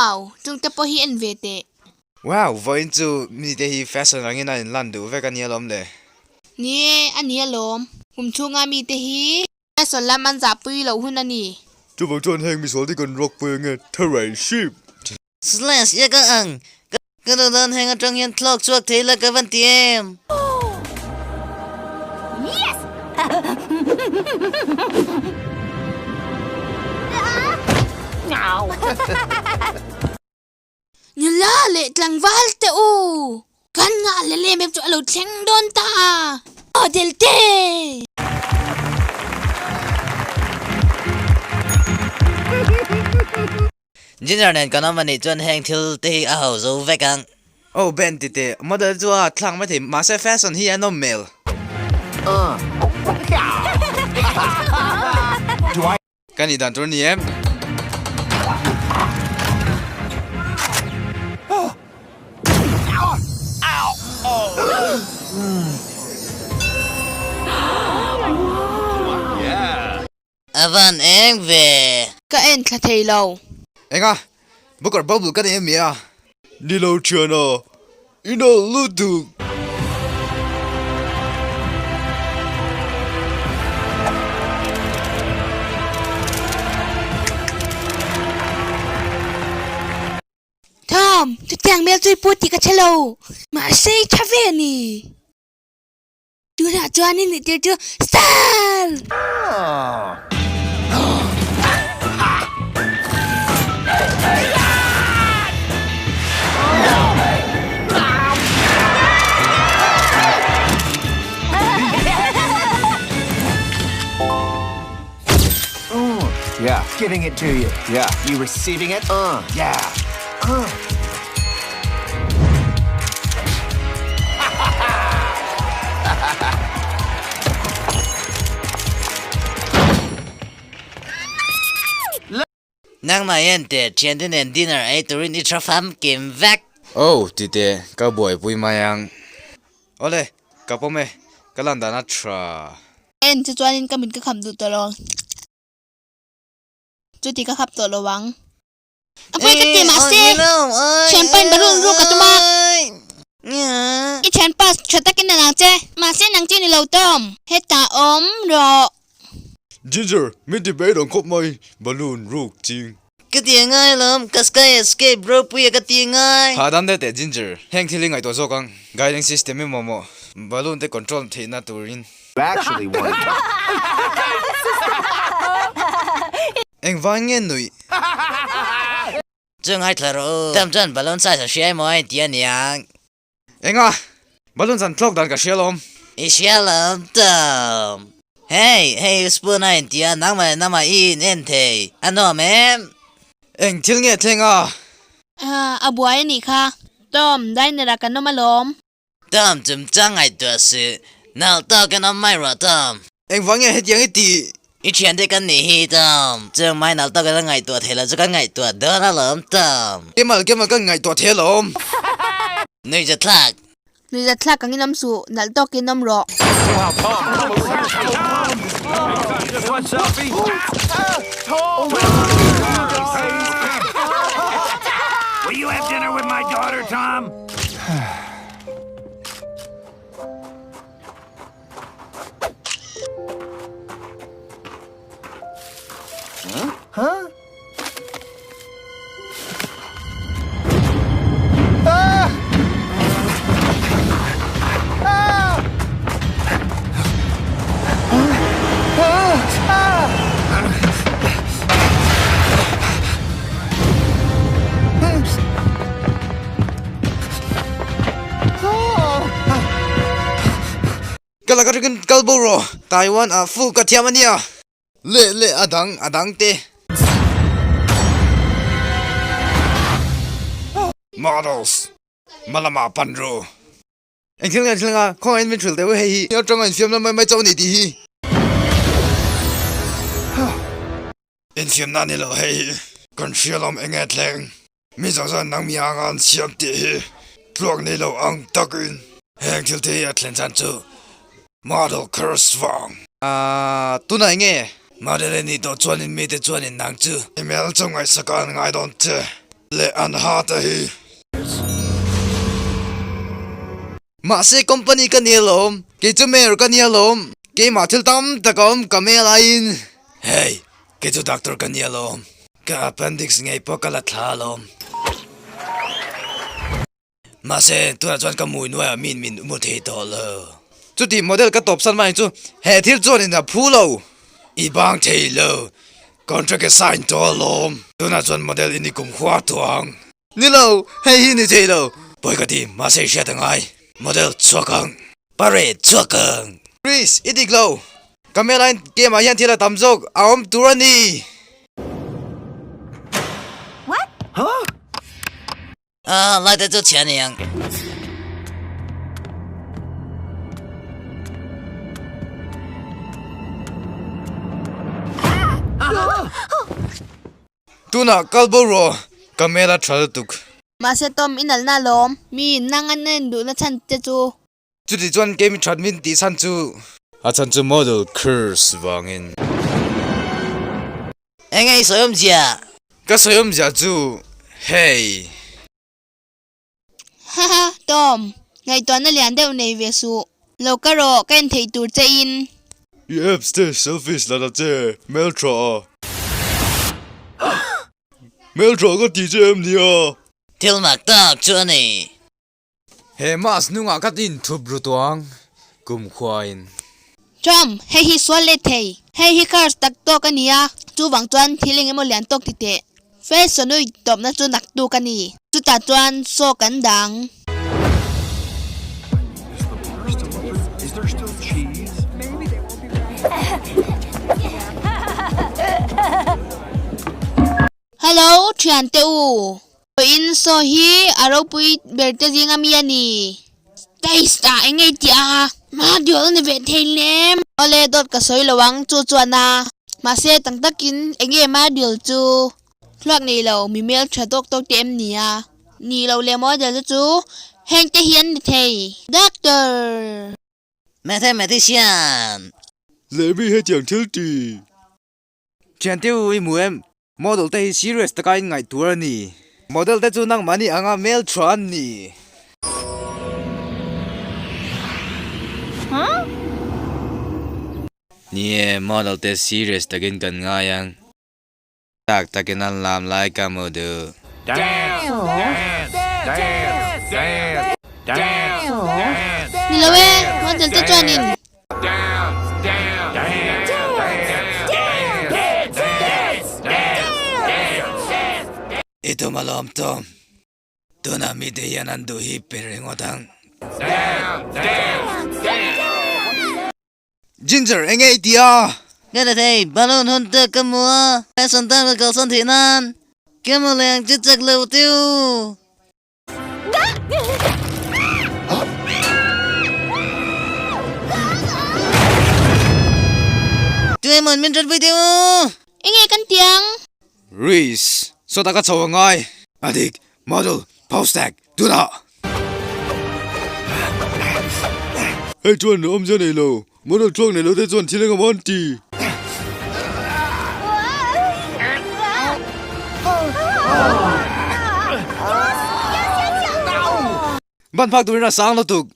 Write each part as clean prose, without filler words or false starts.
Wow! Chungte pawh hi en ve teh. Wow! Vawiin chu mite hi fashion angin a inlan duh vek a nia lawm le. Ni e, a nia lawm. Kum chhunga mite hi fashion lam an zahpui loh hun a ni. Chuvang chuan heng misual te kan rawk pui ange Tharai Ship. Slash ia ka ang. Ka duh dawn heng atang hian thlawk chhuak thei la ka van ti em. Nula leh tlangval te u! Kan ngah leh lem em chu a lo thleng dawn ta! Aw Delte! Junior nen kan awm a nih chuan heng thil te hi a ho zo vek ang. Oh Ben ti teh, model chu a thlak mai thei, mahse fashion hi a nawm hmel. Ka nih dan tur a ni em? A van eng ve. Ka en thla thei lo. Enga? Booker bubble ka nei a mi a? Ni lo thian a, i nalh lutuk. Tom, chutiang hmel chu i pu tih ka hre lo. Mahse i tha ve a ni. Tunah chuan i nih tir chu Star! Yeah, giving it to you. Yeah, you receiving it? Uh, yeah. Uh. Nangmah hian teh thiante nen dinner ei turin i tha famkim vek. Oh, ti teh, ka buaipui mai ang. Awle, ka pawm e, ka lan dan a tha. En chu chuanin ka mit ka kham duh tawh lo. Chuti ka khap tawh lo ang. A pawi ka ti mahse, thianpa in balloon ruk a tum a. I thianpa tha takin a lang che, mahse nang chu i ni lo tawm. Hetah awm rawh. Ginger, min ti beidawng khawp mai, balloon ruk ching. Ka ti angai alawm, ka sky escape ropui a ka ti angai. Hahdam deuh teh Ginger, heng thil hi ngaihtuah zawk ang, guiding system i mamawh, balloon te control theihna turin. Engvang nge nuih? Chu ngaithla rawh u, tam chuan balloon size a hria emaw a inti a niang. Enga? Balloon zan tlawk dan ka hria lawm. I hria lawm Tom. Hey, hei u spoon a inti a, nangmah leh nangmah i in en thei. A nuam em? Eng thil nge thleng a? A buai a nih kha. Tom, diner ah kan awm alawm. Tom, chumchang ngaihtuah suh. Nalh tawk kan awm mai rawh Tom. Engvang nge hetiang i tih? I thiante kan nih hi Tom. Chung mai nalh tawk in a ngaihtuah thei lo chu kan ngaihtuah dawn alawm Tom. Kemal kemal kan ngaihtuah thei alawm. Nuihza thlak. Nuihza thlak ang in awm suh, nalh tawk in awm rawh. Ka laka atangin kal bo rawh. Taiwan ah fu ka thiam a nia. Leh leh a dang a dang te. Models Malama pan ru. Eng thil nge thil nga khawngaih in min hrilh deuh hei hi. Atanga infiam na mai mai chauh a ni tih hi. Infiam na a ni lo hei hi. Kan hria lawm eng nge thleng. Mi zawng zawng nang mi anga an siam tih hi tluak nei lo ang takin heng thil te hi a thlen chhan chu model curse vang. Aaa tunah eng nge? Model i nih tawh chuanin mite chuanin nang chu email chu ngaihsak a an ngai dawn che. Leh an ha te hi. Mahse company ka ni alawm, kei chu mayor ka ni alawm, keimah thil tam tak a awm ka mail aiin. Hey, kei chu doctor ka ni alawm, ka appendix ngei pawh ka la thla alawm. Mahse tunah chuan ka mui nuaiah min min mu thei tawh lo. Chuti model ka tawp san mai chu he thil chuanin a phu lo. I bang thei lo, contract i sign tawh alawm. Tunah chuan model i ni kum khua tawh ang. Ni lo, hei hi ni thei lo. Pawi ka ti, mahse i hriat a ngai. Model chhuak ang. Parade chhuak ang. Chris, i dik lo. Ka hmelain game ah hian thil a tam zawk a awm tur a ni. Ah, lai te chu chhia ni ang. Tunah kal bo rawh, ka hmel a tha lutuk. Mahse Tom, i nalhna alawm. Mi nang an en duhna chhan che chu. Chuti chuan kei mi that min tih chhan chu. A chhan chu model curse vangin. Enge i sawi awmzia? Ka sawi awmzia chu hei. Haha, Tom, ngaihtuahna lian deuh nei ve suh. Lo ka rawh, ka en theih tur che in. I apps te selfies la ta che, hmeltha a. Hmeltha ka ti che em nia? Thil mak tak chu a ni. He mask hnungah ka tin thup ru tuang kumkhuain. Tom, hei hi sual let thei. Hei hi cars tak tawk a ni a, chuvang chuan thil eng emaw lian tawk ti teh. Fashion ui tawpna chu naktuk a ni. Chutah chuan saw kan dang. Hello thiante u, vawiin saw hi a ropui ber te zinga mi a ni. Stage ah eng ngei tih a, ma diol ni ve thei lem. Awle dawt ka sawi lo ang chu chuan a, mahse tang takin eng nge ma diol chu thluak nei lo mi hmel tha tawk tawk te em ni a, ni lo leh model te chu heng te hi an ni thei. Doctor! Mathematician! Lehmi hetiang thil ti. Thiante u i hmu em? Model te hi serious taka in ngaih tur a ni. Model te chu nangmahni anga hmel tha an ni. Ni e, model te serious takin kan ngai ang. Tak takin an lam lai ka hmu duh. Ni lo e, model te chuanin. I tum alawm Tom, tunah mite hian an duh hi pe ringawt ang. Ginger, enge i ti a? Ka ti thei, balloon hun te ka hmu a, fashion tan ka kalsan theih nan ka hmu leh ang chu chak lo tiu. Tuemawn min ṭanpui teh u! Enge kan ti ang? Reese, sawtah ka chho a ngai. A dik, model, post tag, tunah! Hei chuan awmzia nei lo, model tluang nei lo te chuan thil engemaw an ti. Ban phak turin a sang lutuk.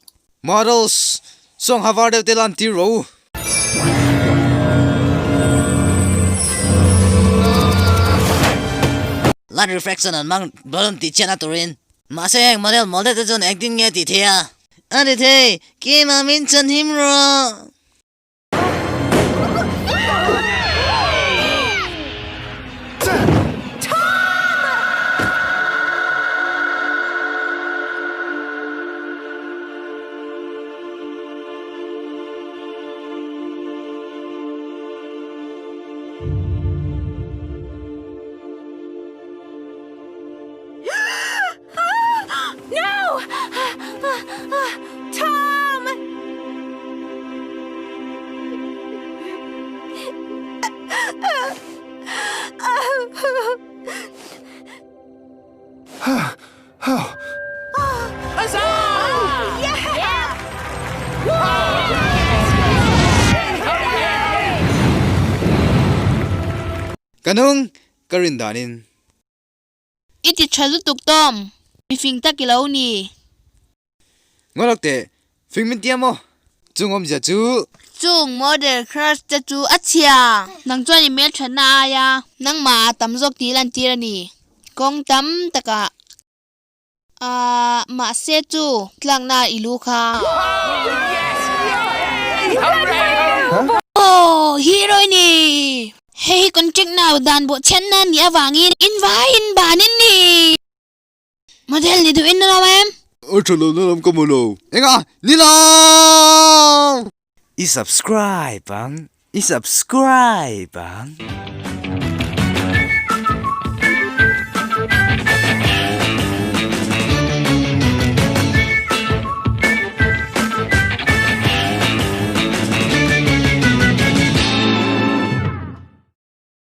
Models, sawng ha var deuh te lan tir rawh u. Light refraction an hmang balloon tih chhiatna turin. Mahse heng model mawl deuh te chuan engtin nge tih theih a? A ni thei, keimah min chhanhim rawh. Ka nung ka rin danin. I ti tha lutuk Tom, mi fing tak i lo ni. Ngawlak teh, fing min tia maw? Chung awmzia chu. Chung model crush te chu a chhia. Nang chuan i hmel thatna aia nangmah a tam zawk tih lantir a ni. Kawng tam takah. Ahh, mahse chu tlakna i lu kha. Aw, hero i ni! Hei hi contract na dan bawhchhiatna nih avangin in vaiin ban in ni! Model ni duh in na lo em? A tha lo na lam ka hmu lo. Enga? Ni lo! I subscribe ang, i subscribe ang.